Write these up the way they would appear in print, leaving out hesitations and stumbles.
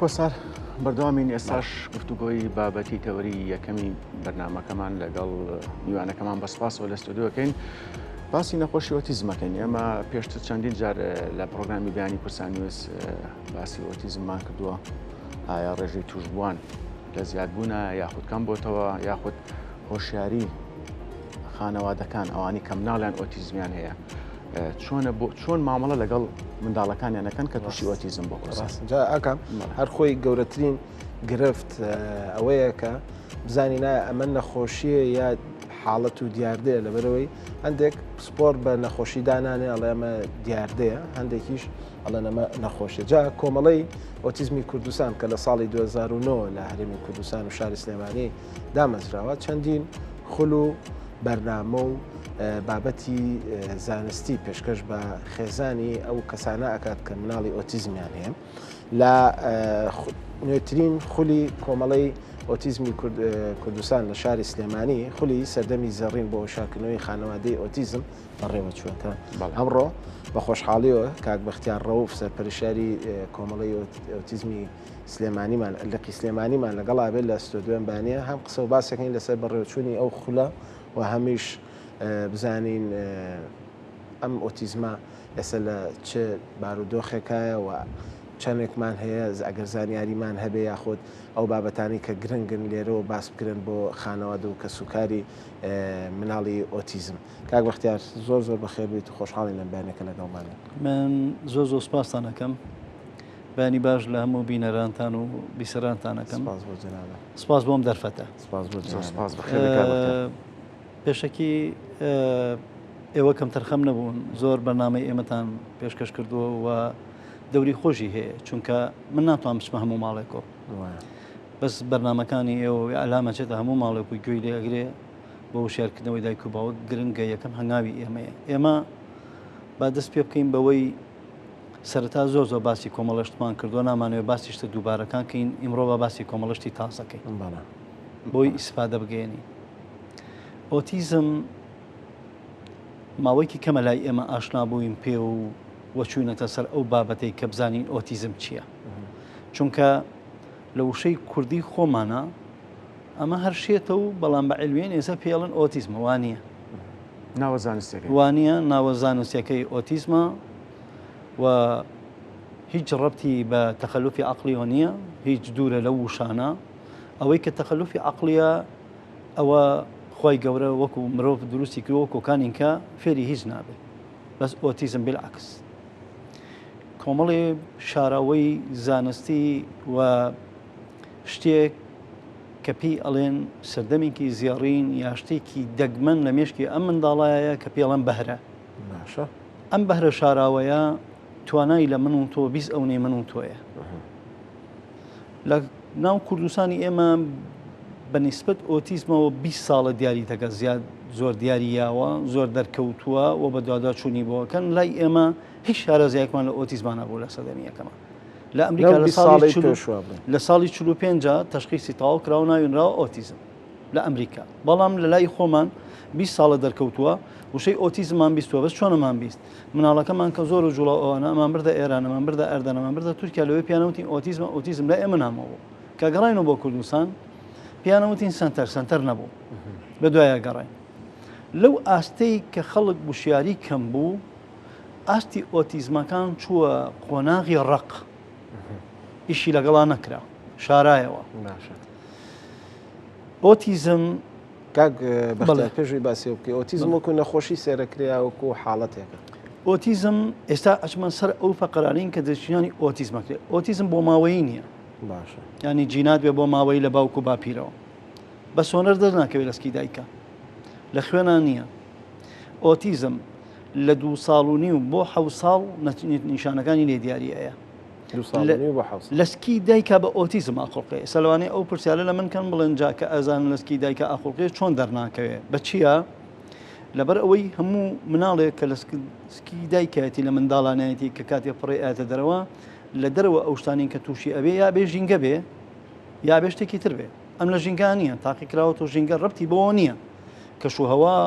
کۆسار بەردەوامین ئێستاش گفتوگۆی بابەتی تەوەری یەکەمی بەرنمەکەمان لەگەڵ میوانەکەمان بە سپاسەوە لە ستۆدیۆکەین باسی نەخۆشی ئۆتیزمەکەین ئێمە پێشتر چەندین جار لە پرۆگرامی بیانی کوردستان نیوز باسی ئۆتیزممان کردووە ئایا ڕێژەی توشبووان لە زیادبوونە یاخود کەم بۆتەوە یاخود هۆشیاری خانەوادەکان ئەوانی کە مناڵیان ئۆتیزمیان هەیە چۆنە بۆ چۆن مامەڵە لەگەڵ منداڵەکانیان ئەکەن کە تووشی ئۆتیزم بۆ جا ئەکەم هەر خۆی گەورەترین گرفت ئەوەیە کە بزانی نایە ئەمە نەخۆشیە یا حاڵەت و دیاردەیە لەبەرەوەی هەندێک پسپۆر بە نەخۆشی دانانێ ئەڵێ ئەمە دیاردەیە هەندێکیش ئەڵێن ئەمە نەخۆشیە جا کۆمەڵەی ئۆتیزمی کوردستان کە لە ساڵی 2009 لە هەرێمی کوردستان و شاری سلێمانی دامەزراوە چەندین خول و بەرنامە و بابەتی زانستی پێشکەش بە خێزانی ئەو کەسانە ئەکات کە مناڵی ئۆتیزمیان هەیە لە نوێترین خولی کۆمەڵەی ئۆتیزمی کوردستان لە شاری سلێمانی خولی سەردەمی زەڕین بۆ هۆشیارکردنەوەی خانەوادەی ئۆتیزم بەڕێوە چووە کە ئەمڕۆ بە خۆشحاڵیەوە کاک بەختیار ڕەوف سەرپەرشتیاری کۆمەڵەی ئۆتیزمی سلێمانیمان لقی سلێمانیمان لەگەڵا بێت لە ستۆدیۆم بانیە هەم قسە و باسەکەین لەسەر بەڕێوەچوونی ئەو خولە و هەمیش بزانین ئەم ئۆتیزمە ئێستا لە چ بارودۆخێکایە و چەندێکمان هەیە ئەگەر زانیاریمان هەبێ یاخود ئەو بابەتانی کە گرنگن لێرەوە باس بکرێن بۆ خانەوادە و کەسوکاری مناڵی ئۆتیزم. کاک بەختیار زۆر زۆر بەخێر بێیت و خۆشحاڵین لەم بەیانەکە لەگەڵمانی. من زۆر زۆر سپاستان ئەکەم. بەیانی باش لە هەموو بینەرانتان و بیسەرانتان ئەکەم. سپاس بۆ جەنابت. سپاس بۆ ئەم دەرفەتە. سپاس بۆ زۆر سپاس بەخێر بێی کاک بەختیار. پێشەکی ئێوە کەمتەرخەم نەبوون زۆر بەرنامەی ئێمەتان پێشکەش کردووە و دەوری خۆشی هەیە چونکە من ناتوانم بچمە هەموو ماڵێکەوە بەس بەرنمەکانی ئێوە ئەلامە چێتە هەموو ماڵێک و گوێی لێ ئەگرێ بۆ وشیارکردنەوەی دایک و باوک گرنگە یەکەم هەنگاوی ئێمەیە ئێمە با دەست پێ بکەین بەوەی سەرەتا زۆر زۆر باسی کۆمەڵشتمان کردووە نامانەوێت باسی شتە دووبارەکان کەین ئیمڕۆ بە باسی کۆمەڵشتی تازەکەی بۆی ئیسفادە بگەێنی ئۆتیزم ماوەیەکی کەمە لای ئێمە ئاشنا بووین پێ و وەچوینەتە سەر ئەو بابەتەی کە بزانین ئۆتیزم چییە چونکە لە وشەی کوردی خۆمانە ئەمە هەر شێتە و بەڵام بە علوێن ئێستا پێڵن ئۆتیزمە وانە ناوە زانستەکەی وانە ناوە زانستەکەی ئۆتیزمە و هیچ ڕەبتی بە تەخەلوفی عقلیەوە نییە هیچ دوورە لەو وشانە ئەوەی کە تەخەلوفی عقلیە ئەوە خی گەورە وەکو مرۆڤ دروستی کردووە کۆکانین کە فێری هیچ نابێت بەس ئۆتیزم بالعکس کۆمەڵێ شاراوەی زانستی و شتێک کە پێی ئەڵێن سەردەمێکی زێڕین یا شتێکی دەگمەن لە مێشکی ئەم منداڵایە کە پێڵەن بەهرە باشە ئەم بەهرە شاراوەیە توانای لە من و تۆ 20 ئەونەی من و تۆیە لە ناو کوردستانی ئێمە بە نیسبەت ئۆتیزمەوە 20 ساڵە دیاری دەکە زیاد زۆر دیاری یاوە زۆر دەرکەوتووە و بە دواداچوونی بۆکەن لای ئێمە هیچ شارەزایەکمان لە ئۆتیزمانە بوو لە سەدەمی یەکەمە لە ئەمریکا لە ساڵی لە ساڵی 45 تەشخیسی تەواو کراوە ناوێنراوە ئۆتیزم لە ئەمریکا بەڵام لە لای خۆمان 20 ساڵە دەرکەوتووە وشەی ئۆتیزمان بیستوە بەس چۆنەمان 20 مناڵەکەمان کە زۆر و جوڵە ئەوانە ئەمان بردە ئێران ئەمان بردە ئەردەن ئەمان بردە تورکیا لەوێ پیانەوتین ئۆتیزمە ئۆتیزم لای ئێمە نامەوە کە گەڕاینەوە بۆ کوردستان پیانەوتین سەنتەر سەنتەر نەبوو بە دوایە گەڕاین لەو ئاستەی کە خەڵک وشیاری کەم بوو ئاستی ئۆتیزمەکان چووە قۆناغی ڕق ئیشی لەگەڵا نەکرا شارایەوە ئۆتیزم کاک بەختیار پێش ئەوەی باسی بکەی ئۆتیزم وەکو نەخۆشی سێرەکرێ یا وەکو حاڵەتێکە؟ ئۆتیزم ئێستا ئەچمە سەر ئەو فەقەرانەین کە دەستنیشانی ئۆتیزم ئەکرێ ئۆتیزم بۆ ماوەیی نییە باشە ینی جینات بێ بۆ ماوەی لە باوک و باپیرەوە بە سۆنەر دەست ناکەوێت لە سکی دایکە لە خوێنا نییە ئۆتیزم لە دوو ساڵ و نیو بۆ حەو ساڵ نیشانەکانی لێ دیاری ئەیە لە سکی دایکا بە ئۆتیزم ئاخڵقێ ئێستا لەوانەیە ئەو پرسیارە لە من کەن بڵێن جا کە ئەزانن لە سکی دایکا ئاخڵقێ چۆن دەرناکەوێ بە چییە؟ لەبەر ئەوەی هەموو مناڵێک کە لە سکی دایکایەتی لە منداڵانایەتی کە کاتێ پڕێ ئاتە دەرەوە لە دەرەوە ئەو شتانین کە تووشی ئەبێ یا بێ ژینگە بێ یا بێ شتێکی تر بێ ئەم لە ژینگە نییە تاقی کراوە ژینگە ڕەبتی بۆ نییە کەشوهەوا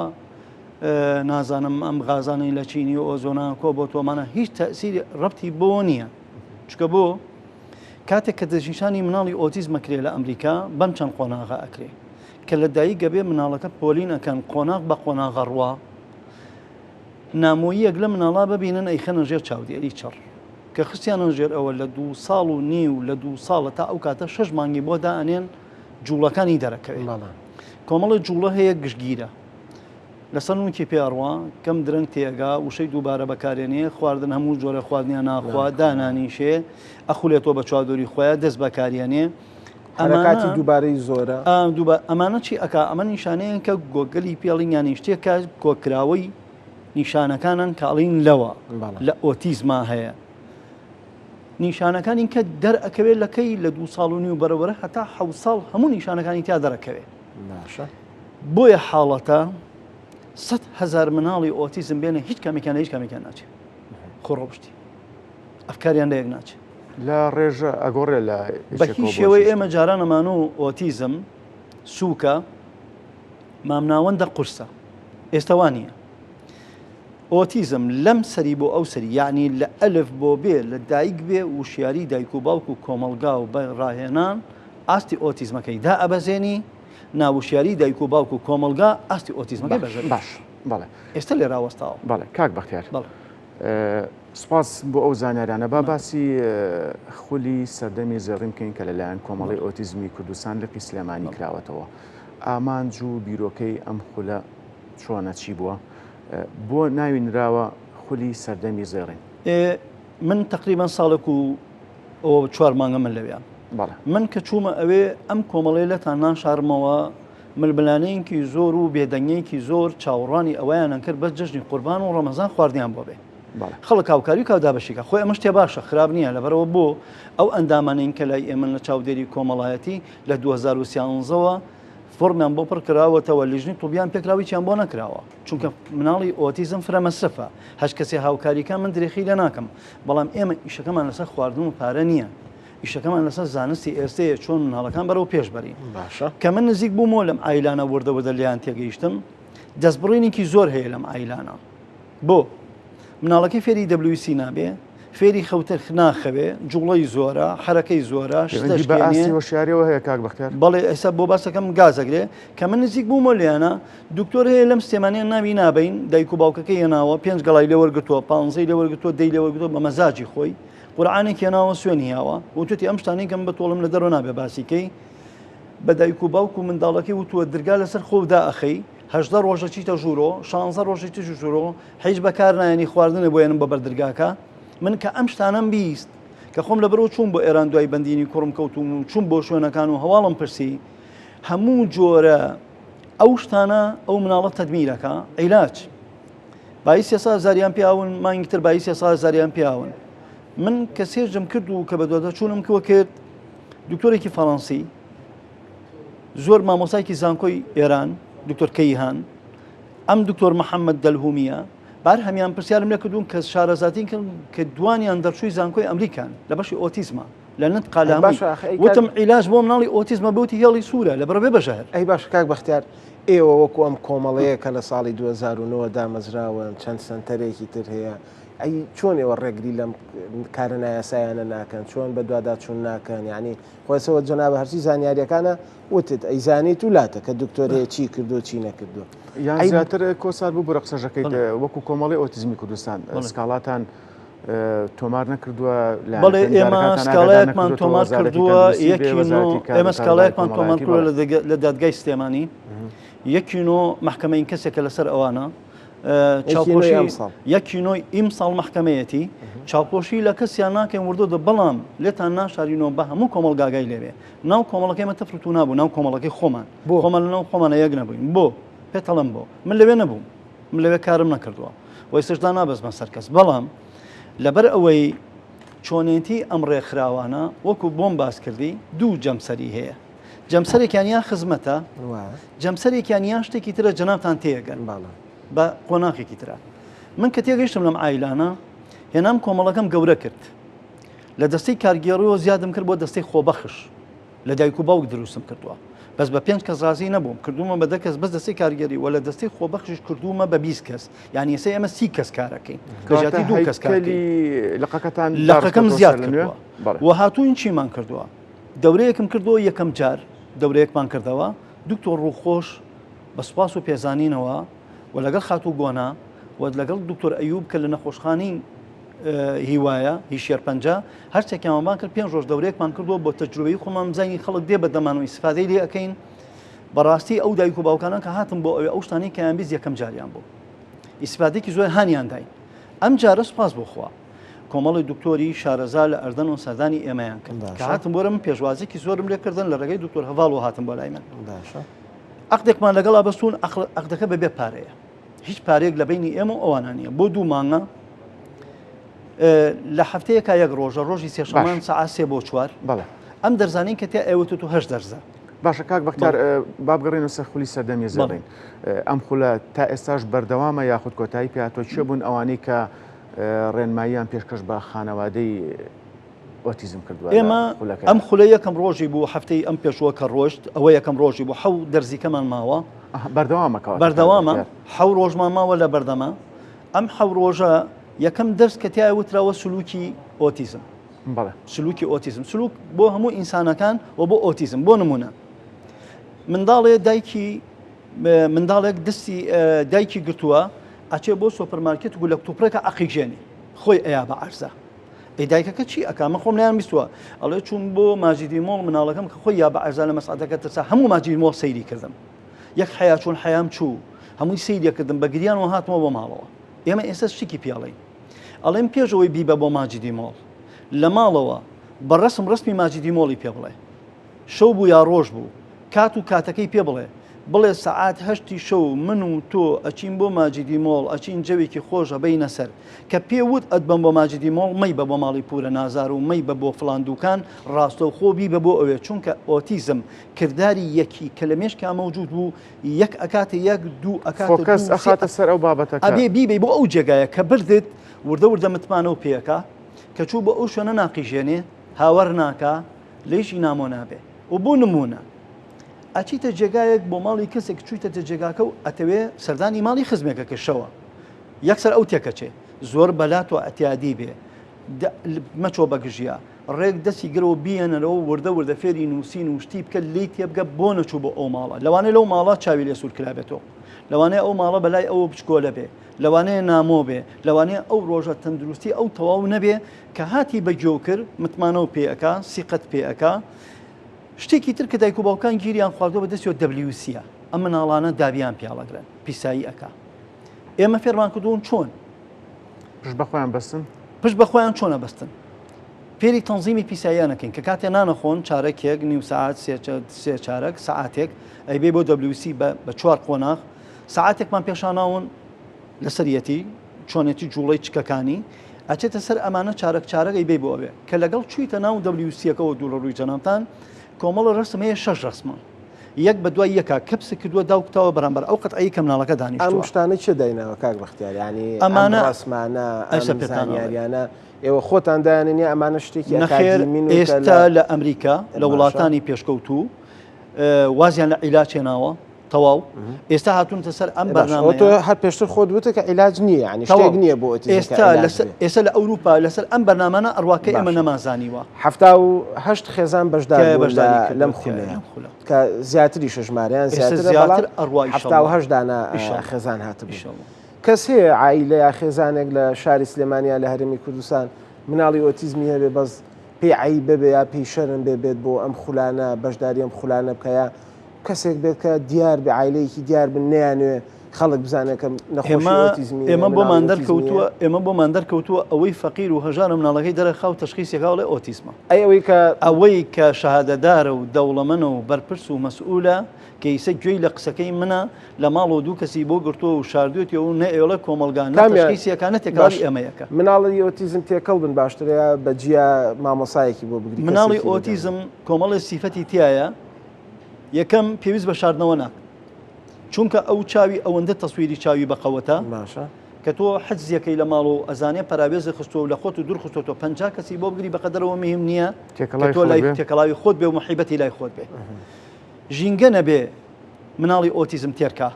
نازانم ئەم غازانەی لە چینی و ئۆزۆنا کۆ بۆ تۆمانە هیچ تەسیری ڕەبتی بۆ نییە چکە بۆ کاتێک کە دەستنیشانی مناڵی ئۆتیزم ئەکرێ لە ئەمریکا بەم چەند قۆناغە ئەکرێ کە لە دایک گەبێ مناڵەکە پۆلین ئەکەن قۆناغ بە قۆناغە ڕوا نامۆییەک لە مناڵا ببینن ئەیخەنە ژێر چاودێری چڕ کە خستیانە ژێر ئەوە لە دوو ساڵ و نیو لە دوو ساڵە تا ئەو کاتە شەش مانگی بۆ دائەنێن جوڵەکانی دەرەکەوێت کۆمەڵی جوڵە هەیە گشتگیرە لەسەر نوکی پێ ئەڕوا، کەم درەنگ تێئەگا، وشەی دووبارە بەکارێنێ، خواردن هەموو جۆرە خواردنیان ناخوا، دانانیشێ، ئەخولێتەوە بە چواردەوری خۆیا، دەست بەکاریەنێ. حەرەکاتی دووبارەی زۆرە. ئەمانە چی ئەکا؟ ئەمە نیشانەیەن کە گۆگەلی پێڵین یانی شتێکە کۆکراوەی نیشانەکانن کە ئەڵین لەوە لە ئۆتیزما هەیە. نیشانەکانی کە دەرئەکەوێت لە کەی لە دوو ساڵ و نیو بەرەوەرە هەتا حەوت ساڵ هەموو نیشانەکانی تیا دەرەکەوێت. باشە. بۆیە حاڵەتە 100,000 مناڵی ئۆتیزم بێنە هیچ کامێکیان لە هیچ کامێکیان ناچێت خۆ ڕەوشتی ئەفکاریان لە یەک ناچێت لە ڕێژە ئەگۆڕێ لە بە هیچ شێوەی ئێمە جارانەمان و ئۆتیزم سووکە مامناوەندە قورسە ئێستا وا نییە ئۆتیزم لەم سەری بۆ ئەو سەری یعنی لە ئەلف بۆ بێ لە دایک بێ وشیاری دایک و باوک و کۆمەڵگا و بە ڕاهێنان ئاستی ئۆتیزمەکەی دائەبەزێنی، ناوشیاری دایک و باوک و کۆمەڵگا ئاستی ئۆتیزمەکەی بەرز دەبێت. باش بەڵێ. ئێستا لێرە وەستاوە. بەڵێ کاک بەختیار. بەڵێ. سپاس بۆ ئەو زانیارانە. با باسی خولی سەردەمی زێڕین بکەین کە لەلایەن کۆمەڵەی ئۆتیزمی کوردستان لقی سلێمانی کراوەتەوە. ئامانج و بیرۆکەی ئەم خولە چۆنە چی بووە؟ بۆ ناوی نراوە خولی سەردەمی زێڕین؟ من تەقریبەن ساڵێک و ئەوە چوار مانگە من لەوێم. من کە چوومە ئەوێ ئەم کۆمەڵەی لەتان ناشارمەوە ململانێیەکی زۆر و بێدەنگیەکی زۆر چاوەڕوانی ئەوەیانان کرد بەس جەژنی قوربان و ڕەمەزان خواردنیان بۆ بێ خەڵک هاوکاری و دابەشیکە خۆی ئەمە شتێ باشە خراپ نییە لەبەرەوە بۆ ئەو ئەندامانەین کە لای ئێمە لە چاودێری کۆمەڵایەتی لە 2013ەوە فۆرمیان بۆ پڕ کراوەتەوە لیژنی طبیان پێکراوە هیچیان بۆ نەکراوە چونکە مناڵی ئۆتیزم فرە مەسرفە هەش کەسێ هاوکاریکە من درێخی لێ ناکەم بەڵام ئێمە ئیشەکەمان لەسەر خواردن و پارە نییە ئیشەکەمان لەسەر زانستی ئێستەیە چۆن مناڵەکان بەرەو پێش بەرین باشە کە من نزیک بوومەوە لەم ئایلانە وردە وردە لێیان تێگەیشتم دەستبڕینێکی زۆر هەیە لەم ئایلانە بۆ مناڵەکەی فێری WC نابێ فێری خەوتر ناخەوێ جوڵەی زۆرە حرەکەی زۆرە شتەش بە ئاستی هۆشیاریەوە هەیە کاک بەختیار بەڵێ ئێستا بۆ باسەکەم گازەگرێ کە من نزیک بوومەوە لێیانە دکتۆر هەیە لەم سلێمانیە ناوی نابین دایک و باوکەکەی هێناوە پێنج گەڵای لێ وەرگرتووە پانزەی لێ وەرگرتووە دەی لێ وەرگرتووە بە مەزاجی خۆی قورعانێک هێناوە سوێنی هاوە وتوتی ئەم شتانەی کەم بەتۆڵم لە دەرەوە نابێ باسی کەی بە دایک و باوک و منداڵەکەی وتووە درگا لەسەر خۆ دائەخەی هەژدە ڕۆژە چیتە ژوورۆ شانزە ڕۆژی تژ ژوورۆ هیچ بەکار نایەنی خواردنە بۆ یەنم بە بەر درگاکە من کە ئەم شتانەم بیست کە خۆم لەبەرەوە چوون بۆ ئێران دوای بەندینی کوڕم کەوتوم و چوون بۆ شوێنەکان و هەواڵم پرسی هەموو جۆرە ئەو شتانە ئەو مناڵە تەدمیرەکە عیلاج بایی سێ سا هەزاریان پیاون مانگی تر بایی سێ سا هەزاریان پیاون من کە سێرجم کرد و کە بەدواداچوونم کووە کرد دکتۆرێکی فەڕەنسی زۆر مامۆسایکی زانکۆی ئێران دکتۆر کەیهان ئەم دکتۆر محەممەد دەلهومیە بار هەمیان پرسیارم لێکردوون کە شارەزاتین کرد کە دوانیان دەرچووی زانکۆی ئەمریکان لە بەشی ئۆتیزمە لە نت قالامی وتم عیلاج بۆ مناڵی ئۆتیزمە بوتی هێڵی سوورە لە بەرەبێ بەژەهر ئەی باش کاک بەختیار ئێوە وەکو ئەم کۆمەڵەیە کە لە ساڵی 2009 دامەزراون چەند سەنتەرێکی تر هەیە ئەی چۆن ئێوە ڕێگری لەم کارە نایاسایانە ناکەن چۆن بەدواداچوون ناکەن یعنی خۆسەوە جەنابە هەرچی زانیاریەکانە وتت ئەیزانیت و لاتە کە دکتۆر هەیە چی کردو چی نەکردو یان زیاتر کۆسار بوو بڕە قسەژەکەیت وەکو کۆمەڵی ئۆتیزمی کوردستان سکاڵاتان تۆمار نەکردووە بەڵێ ئێمە سکاڵایەکمان تۆمار کردووە یەکی ئێمە سکاڵایەکمان تۆمار کردووە لە دادگای سلێمانی یەکی نۆ مەحکەمەین کەسێکە لەسەر ئەوانە چاوپۆشی یەکی نۆی ئیمساڵ مەحکەمەیەتی چاوپۆشی لە کەسیان ناکەین وردۆ دە بەڵام لێتان ناشارینەوە بە هەموو کۆمەڵگاگای لێوێ ناو کۆمەڵەکەی مە تەفرتو نابوو ناو کۆمەڵەکەی خۆمان بۆ خۆمان لەناو خۆمانە یەک نەبووین بۆ پێتەڵم بۆ من لەوێ نەبووم من لەوێ کارم نەکردووە و ئێستاش دانابەزمە سەر کەس بەڵام لەبەر ئەوەی چۆنێتی ئەم ڕێکخراوانە وەکو بۆم باس کردی دوو جەمسەری هەیە جەمسەرێکیان یان خزمەتە جەمسەرێکیان یان شتێکی ترە جەنابتان تێگەن بە قۆناخێکی ترە من کە تێگەیشتم لەم ئایلانە هێنام کۆمەڵەکەم گەورە کرد لە دەستەی کارگێڕیەوە زیادم کرد بۆ دەستەی خۆبەخش لە دایک و باوک دروستم کردووە. بەس بە پێنج کەس ڕازی نەبووم کردوومە بە دە کەس بەس دەستەی کارگێری وە لە دەستەی خۆبەخشیش کردوومە بە 20 کەس یعنی ئێستا ئێمە 30 کەس کارەکەین لە جیاتی دوو کەس کارەکەین لقەکەتان لقەکەم زیاد کردووە و هاتووین چیمان کردووە دەورەیەکم کردووە یەکەم جار دەورەیەکمان کردەوە دکتۆر ڕووخۆش بە سوپاس و پێزانینەوە و لەگەڵ خاتوو گۆنا و لەگەڵ دکتۆر ئەیوب کە لە نەخۆشخانەی هیوایە هی شێرپەنجە هەرچێکیانمان کرد پێنج ڕۆژ دەورەیەکمان کردووە بۆ تەجروبەی خۆمان بزانین خەڵک دێ بەدەمان و ئیسفادەی لێ ئەەکەین بەڕاستی ئەو دایک و باوکانە کە هاتم بۆ ئەوێ ئەو شتانەی کەیان بیست یەکەم جاریان بوو ئیسفادێکی زۆر هانیان داین ئەم جارە سوپاس بۆ خوا کۆمەڵی دکتۆری شارەزا لە ئەردەن و سەردانی ئێمەیان کرد کە هاتم بۆرە من پێشوازێکی زۆرم لێکردن لە ڕێگەی دکتۆر هەواڵ و هاتم بۆ لای من عقدێکمان لەگەڵا بەستون عقدەکە بەبێ پارەیە هیچ پارەیەک لە بینی ئێمە و ئەوانە نییە بۆ دوو مانگە لە هەفتەیەکا یەک ڕۆژە ڕۆژی سێشەمان سەعات سێ بۆ چوار ئەم دەرزانین کە تیا ئێوە تو هەشت دەرزە. باشە کاک بەختیار با بگەڕێینەوە سەر خولی سەردەمی زێڕین ئەم خولە تا ئێستاش بەردەوامە یاخود کۆتایی پێهاتووە کێ بوون ئەوانەی کە ڕێنماییان پێشکەش بە خانەوادەی ئۆتیزم کردووە ئێمە ئەم خولە یەکەم ڕۆژی بوو هەفتەی ئەم پێشووە کە ڕۆشت ئەوە یەکەم ڕۆژی بوو حەو دەرزیکەمان ماوە بەردەوامە بەردەوامە حەو ڕۆژمان ماوە لە بەردەمە ئەم حەو ڕۆژە یەکەم دەرس کە تیایا وتراوە سلوکی ئۆتیزم سلوکی ئۆتیزم سلوک بۆ هەموو ئینسانەکان و بۆ ئۆتیزم بۆ نمونە منداڵێ دایکی منداڵێک دەستی دایکی گرتووە ئەچێ بۆ سۆپەرمارکێت و لە کتوپڕێکە ئەقیژێنی خۆی ئەیا بە عەرزە ئەی دایکەکە چی ئەکا من خۆم نیان بیستووە ئەڵێ چوون بۆ ماجیدی مۆڵ مناڵەکەم کە خۆی یا بە عەرزا لە مەسعەدەکە ترسا هەموو ماجیدی مۆڵ سەیری کردم یەک حەیا چۆن حەیام چوو هەمووی سەیری کردم بە گریانەوە هاتمەوە بۆ ماڵەوە ئێمە ئێستا شتێکی پێڵین ئەڵێم پێش ئەوەی بیبە بۆ ماجیدی مۆڵ لە ماڵەوە بە ڕسم ڕسمی ماجیدی مۆڵی پێ بڵێ شەو بوو یا ڕۆژ بوو کات و کاتەکەی پێ بڵێ بڵێ سەعات هەشتی شەو من و تۆ ئەچین بۆ ماجیدی مۆڵ ئەچین جەوێکی خۆش ئەبەینە سەر کە پێ وت ئەتبەم بۆ ماجیدی مۆڵ مەیبە بۆ ماڵی پورە نازار و مەیبە بۆ فڵان دوکان ڕاستەوخۆ بیبە بۆ ئەوێ چونکە ئۆتیزم کرداری یەکی کە لە مێشکا مەوجود بوو یەک ئەکاتە یەک دوو ئەکاتە focus ئەخاتە سەر ئەو بابەتەکە ئەبێ بیبەی بۆ ئەو جێگایە کە بردت وردە وردە متمانەو پێ ئەکا کە چوو بۆ ئەو شوێنە ناقیژێنێ هاوار ناکا لێیشی نامۆ نابێ و بۆ نموونە ئەچیتە جێگایەک بۆ ماڵی کەسێک چوویتەتە جێگاکە و ئەتەوێ سەردانی ماڵی خزمێکە کە شەوە یەکسەر ئەو تێکەچێ زۆر بەلات و ئەتیادی بێ مەچۆ بەگژیا ڕێک دەستی گرەوە بیەنەرەوە وردە وردە فێری نووسین و شتی بکە لێی تێبگە بۆ نەچوو بۆ ئەو ماڵە لەوانەیە لەو ماڵە چاوی لێ سوور کرابێتەوە لەوانەیە ئەو ماڵە بەلای ئەوە بچکۆلە بێ لەوانەیە نامۆ بێ لەوانەیە ئەو ڕۆژە تەندروستی ئەو تەواو نەبێ کە هاتی بە گوێو کرد متمانەو پێ ئەکا سیقەت پێ ئەکا شتێکی تر کە دایک و باوکان گیریان خواردوە بە دەستی WC ە ئەم مناڵانە دابیان پیاڵەگرن پیسایی ئەکا ئێمە فێرمان کردوون چۆن پشت بە خۆیان بەستن پشت بە خۆیان چۆنە بەستن فێری تەنزیمی پیساییانەکەین کە کاتێ نانەخۆن چارەکێک نیو سەعات سێ چارەک سەعاتێک ئەیبێ بۆ WC بە چوار قۆناغ سەعاتێکمان پێشاناون لەسەریەتی چۆنێتی جوڵەی چکەکانی ئەچێتە سەر ئەمانە چارەک چارەک ئەیبەی بۆ ئەوێ کە لەگەڵ چوویتە ناو WC یەکەوە دوو لە ڕووی جەنابتان کۆمەڵە ڕسم هەیە شەش ڕسمە یەک بە دوای یەکا کەپس کردووە داو کوتاوە بەرامبەر ئەو قەتعەی کە مناڵەکە دانیشتووە. ئەم شتانە کێ دایناوە کاک بەختیار یانی ئەمانە ڕسمانە ئەم زانیاریانە ئێوە خۆتان دایانن یا ئەمانە شتێکی نەخێر ئێستا لە ئەمریکا لە وڵاتانی پێشکەوتوو وازیان لە عیلاج هێناوە تەواو ئێستا هاتوونتە سەر ئەم بەرنامەیە. تۆ هەر پێشتر خۆت وتت کە عیلاج نییە یانی شتێک نییە بۆ ئۆتیزم ئێستا لەسەر ئێستا لە ئەوروپا لەسەر ئەم بەرنامانە ئەڕوا کە ئێمە نەمانزانیوە. 78 خێزان بەشدار بوون لەم خولەیە کە زیاتریشە ژمارەیان زیاترە بەڵام ئەڕوا 78 دانە خێزان هاتبوو. کەس هەیە عائیلە یا خێزانێک لە شاری سلێمانی یا لە هەرێمی کوردستان مناڵی ئۆتیزمی هەبێ بەس پێی عەیبە بێ یا پێی شەرم بێ بێت بۆ ئەم خولانە بەشداری ئەم خولانە بکە یا کەسێک بێت کە دیار بێ عایلەیەکی دیار بن نەیانوێ خەڵک بزانێت کە نەخۆشی ئۆتیزمی ئێمە بۆمان دەرکەوتووە ئێمە بۆمان دەرکەوتووە ئەوەی فەقیر و هەژارە مناڵەکەی دەرەخا و تەشخیسێکا ئەڵێ ئۆتیزمە ئەی ئەوەی کە ئەوەی کە شەهادەدارە و دەوڵەمەنە و بەرپرس و مەسئولە کە ئیسە گوێی لە قسەکەی منە لە ماڵەوە دوو کەسی بۆ گرتووە و شاردوێتیەوە و نەئێڵێ کۆمەڵگا نە تەشخیسێکا نە تێکەڵاوی ئێمەیەکە. مناڵی ئۆتیزم تێکەڵ بن باشترە یا بە جیا مامۆسایەکی بۆ بگری مناڵی ئۆتیزم کۆمەڵێ سیفەتی تیایە یەکەم پێویست بە شاردنەوە ناکات چونکە ئەو چاوی ئەوەندە تەسویری چاوی بەقەوەتە باشە کە تۆ حجزیەکەی لە ماڵ و ئەزانێ پەراوێزی خستووە و لە خۆت و دوور خستۆتەوە 50 کەسی بۆ بگری بەقەدەرەوە مهم نییە کە تۆ لای تێکەڵاوی خۆت بێ و محیبەتی لای خۆت بێ. ژینگە نەبێ مناڵی ئۆتیزم تێرکا.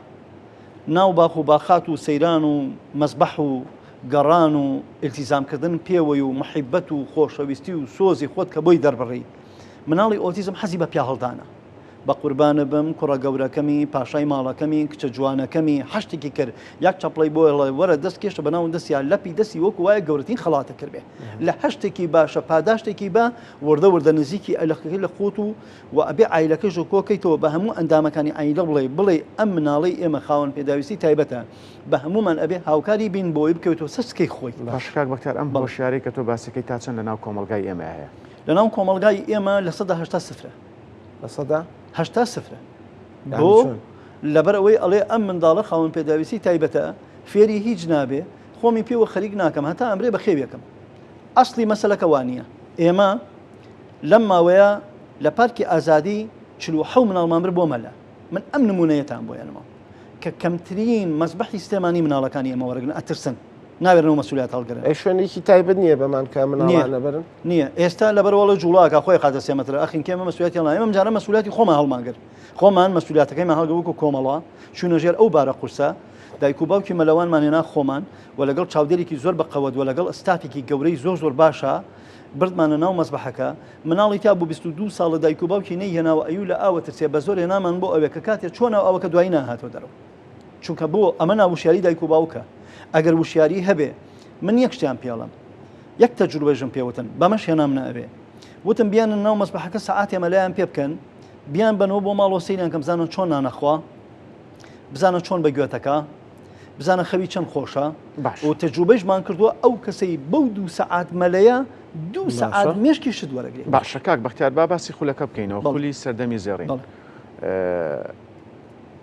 ناو باخ و باخات و سەیران و مەسبەح و گەڕان و ئیلتیزام کردن پێوەی و محیبەت و خۆشەویستی و سۆزی خۆت کە بۆی دەربڕی. مناڵی ئۆتیزم حەزی بە پیاهەڵدانە. بە قوربانت بم کوڕە گەورەکەمی، پاشای ماڵەکەمی، کچە جوانەکەمی، حەشتێکی کرد، یەک چەپڵەی بۆ هێڵێ، وەرە دەست کێشە بە ناو دەستیا، لەپی دەستی وەکو وایە گەورەترین خەڵاتە کردبێ. لە هەشتێکی باشە پاداشتێکی بە، وردە وردە نزیکی ئەلەقەکەی لە خۆت و و ئەبێ عایلەکەش کۆ کەیتەوە بە هەموو ئەندامەکانی عایلە بڵێ بڵێ ئەم مناڵەی ئێمە خاوەن پێداویستی تایبەتە بە هەموومان ئەبێ هاوکاری بین بۆی بکەوێتەوە سەر سکەی خۆی. باشە کاک بەختیار ئەم هۆشیاری کە تۆ باسەکەی تا چەند لە ناو کۆمەڵگای ئێمە هەیە؟ لە ناو کۆمەڵگای ئێمە 80% سفرە. 80% سفرە. بۆ؟ لەبەر ئەوەی ئەڵێ ئەم منداڵە خاوەن پێداویستی تایبەتە فێری هیچ نابێ خۆمی پێوە خەریک ناکەم هەتا ئەمرێ بەخێویەکەم. ئەسڵی مەسەلەکە وانییە. ئێمە لەم ماوەیە لە پارکی ئازادی 47 مناڵمان برد بۆ مەلە. من ئەم نمونەیەتان بۆ ئێنمەوە کە کەمترین مەزبەحی سلێمانی مناڵەکانی ئێمە وەرەگرن ئەترسن ناوێرن و مەسولیات هەڵگرن. ئەی شوێنێکی تایبەت نییە بەمان کە مناڵان نەبەرن؟ نییە ئێستا لەبەر وەڵە جوڵاکە خۆی خاتە سێ مەترە ئەخین کێمە مەسولیاتی هەڵنا ئێمە جارە مەسولیاتی خۆمان هەڵمانگرت خۆمان مەسولیاتەکەیمان هەڵگرت وەکو کۆمەڵە چوونە ژێر ئەو بارە قورسە دایک و باوکی مەلەوانمان هێنا خۆمان و لەگەڵ چاودێرێکی زۆر بە قەوەت و لەگەڵ ستافێکی گەورەی زۆر زۆر باشە بردمانە ناو مەسبەحەکە مناڵی تا بوو 22 ساڵە دایک و باوکی نەیهێناوە ئەیو لە ئاوە ترسێ بە زۆر هێنامان بۆ ئەوێ کە کاتێ چۆ ناو ئاوەکە دوایی ناهاتەوە دەرەوە چونکە بۆ ئەمە ناوشیاری دایک و باوکە ئەگەر وشیاری هەبێ من یەک شتیان پێڵم یەک تەجروبەژم پێوتن بەمەش هێنام نە ئەوێ وتم بیانن ناو مەسبەحەکە سەعاتێ مەلایان پێ بکەن بیان بەنەوە بۆ ماڵەوە سەیریان کەم بزانن چۆن نانەخوا بزانە چۆن بە گوێتەکە بزانە خەوی چەند خۆشە باش و تەجروبەیشمان کردووە ئەو کەسەی بەو دوو سەعات مەلەیە دوو سەعات باشە. مێشکی شت وەرەگرێ. باشە کاک بەختیار با باسی خولەکە بکەینەوە بەڵێ. خولی سەردەمی زێڕین بەڵێ.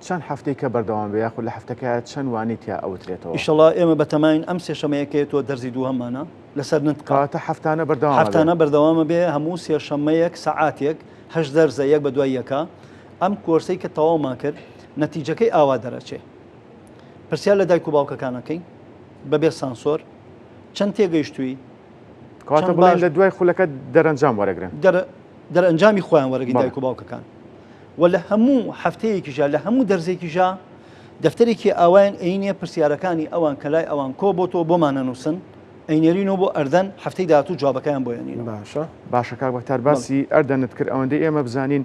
چەند هەفتەی کە بەردەوام بێ یاخود لە هەفتەکە چەند وانەی تیا ئەوترێتەوە؟ ئیشەڵا ئێمە بەتەماین ئەم سێشەمەیە کە تۆ دەرزی دووهەممانە لەسەر نتقە. کەواتە هەفتانە بەردەوام ئەبێ. هەفتانە بەردەوام ئەبێ هەموو سێشەممەیەک سەعاتێک هەشت دەرزە یەک بە دوای یەکا ئەم کۆرسەی کە تەواومان کرد نەتیجەکەی ئاوا دەرەچێ پرسیار لە دایک و باوکەکان ئەکەین بەبێ سانسۆر چەند تێگەیشتووی کەواتە بڵێن لە دوای خولەکە دەرەنجام وەرەگرن دەرەنجامی خۆیان وەرەگرن دایک و باوکەکان و لە هەموو هەفتەیەکیشا لە هەموو دەرزێکیشا دەفتەرێکی ئاوایان ئەینێ پرسیارەکانی ئەوان کە لای ئەوان کۆ بۆ تۆ بۆمان نەنووسن ئەینێرینەوە بۆ ئەردەن هەفتەی داهاتوو جوابەکەیان بۆ ئەنینەوە. باشە. باشە کاک بەختار باسی ئەردەنت کرد ئەوەندەی ئێمە بزانین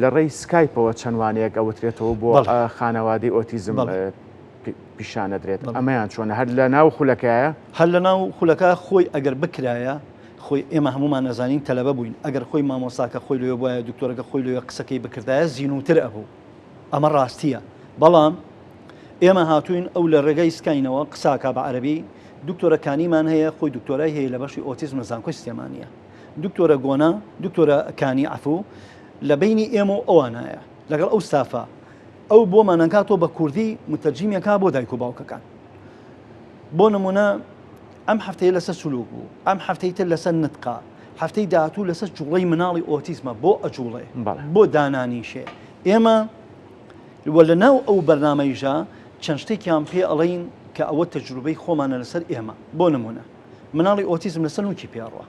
لە ڕێی سکایپەوە چەند وانەیەک ئەوترێتەوە بۆ خانەوادەی ئۆتیزم پیشانەدرێت ئەمەیان چۆنە هەر لە ناو خولەکایە؟ هەر لە ناو خولەکە خۆی ئەگەر بکرایە خۆی ئێمە هەمومان ئەزانین تەلەبە بووین ئەگەر خۆی مامۆساکە خۆی لەوێ بوایە دکتۆرەکە خۆی لەوێ قسەکەی بکردایە زینووتر ئەبوو ئەمە ڕاستیە بەڵام ئێمە هاتوین ئەو لە ڕێگای سکاینەوە قساکا بە عەرەبی دکتۆرە کانیمان هەیە خۆی دکتۆرای هەیە لە بەشی ئۆتیزم لە زانکۆی سلێمانیە دکتۆرە گۆنا دکتۆرە کانی عەفو لە بەینی ئێمە و ئەوانایە لەگەڵ ئەو ستافە ئەو بۆمان ئەکاتەوە بە کوردی متەرجیمیەکا بۆ دایک و باوکەکان بۆ نمونە ئەم هەفتەیە لەسەر سلوک بوو ئەم هەفتەی تر لەسەر نتقا هەفتەی داهاتوو لەسەر جوڵەی مناڵی ئۆتیزمە بۆ ئەجوڵێ بۆ دانانیشێ ئێمە و لە ناو ئەو بەرنامەیشا چەند شتێکیان پێ ئەڵێین کە ئەوە تەجروبەی خۆمانە لەسەر ئێمە بۆ نمونە مناڵی ئۆتیزم لەسەر نوکی پێ ئەڕوا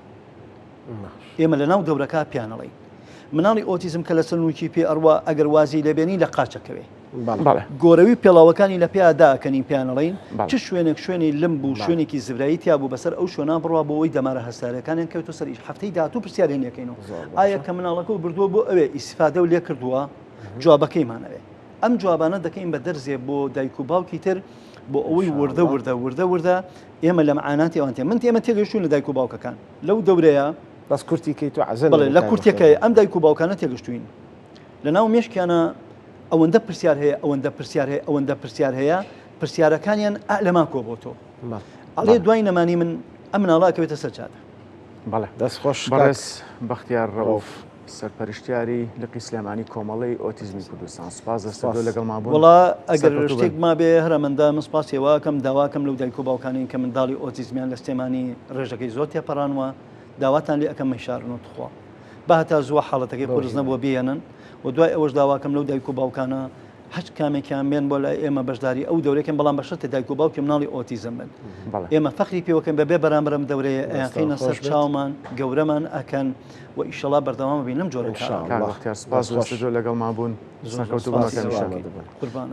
ئێمە لە ناو دەورەکە پیان ئەڵێین مناڵی ئۆتیزم کە لەسەر نوکی پێ ئەڕوا ئەگەر وازی لێبێنی لە قاچەکەوێ گۆرەوی پێڵاوەکانی لە پێیا داکەنین پێیان ئەڵێین چ شوێنێک شوێنی لم بوو شوێنێکی زبرایی تیا بوو بەسەر ئەو شوێنە بڕوا بۆ ئەوەی دەمارە هەستارەکانیان کەوتە سەر ئیش هەفتەی داهاتوو پرسیاریان لێکەین و ئایا کە مناڵەکە و بردووە بۆ ئەوێ ئیسفادە و لێ کردووە جوابەکەیمان ئەوێ ئەم جوابانە دەکەین بە دەرزێ بۆ دایک و باوکی تر بۆ ئەوەی وردە وردە وردە وردە ئێمە لە معاناتی ئەوان تێ من ئێمە تێگەشتوین لە دایک و باوکەکان لەو دەورەیە بەس کورتی کەی تۆ عەزەل بەڵێ لە کورتەکەی ئەم دایک و باوکانە تێگەشتوین لە ناو مێشکیانە ئەوەندە پرسیار هەیە ئەوەندە پرسیار هەیە ئەوەندە پرسیار هەیە پرسیارەکانیان ئا لەما کۆ بۆتەوە ئەڵێ دوای نەمانی من ئەم مناڵە ئەکەوێتە سەر جادە. بەڵێ دەست خۆش بەڕێز بەختیار ڕەئوف سەرپەرشتیاری لقی سلێمانی کۆمەڵەی ئۆتیزمی کوردستان سوپاس لە ستۆدیۆ لەگەڵمان بوون. وەڵا ئەگەر سەرکەوتوو بن. شتێک مابێ هەرەمەندە من سوپاسی ئێوە ئەکەم داواکەم لەو دایک و باوکانەی کە منداڵی ئۆتیزمیان لە سلێمانی ڕێژەکەی زۆر تێپەڕانوە داواتان لێ ئەکەم مەیشارنەوە تخوا با هەتا زووە حاڵەتەکەی قورس نەبووە بیهێنن و دوای ئەوەش داواکەم لەو دایک و باوکانە هەچ کامێکیان بێن بۆ لای ئێمە بەشداری ئەو دەورەکەن بەڵام بە شەرتێ دایک و باوکی مناڵی ئۆتیزم بن ئێمە فەخری پێوەکەن بەبێ بەرامبەر ئەم دەورەیە ئەیانخەینە سەر چاومان گەورەمان ئەکەن و ئیشەڵا بەردەوام بین لەم جۆرە کارە. کاک بەختیار سپاس لە ستۆدیۆ لەگەڵمان بوون سەرکەوتوو بن وەک هەمیشە. قوربانت.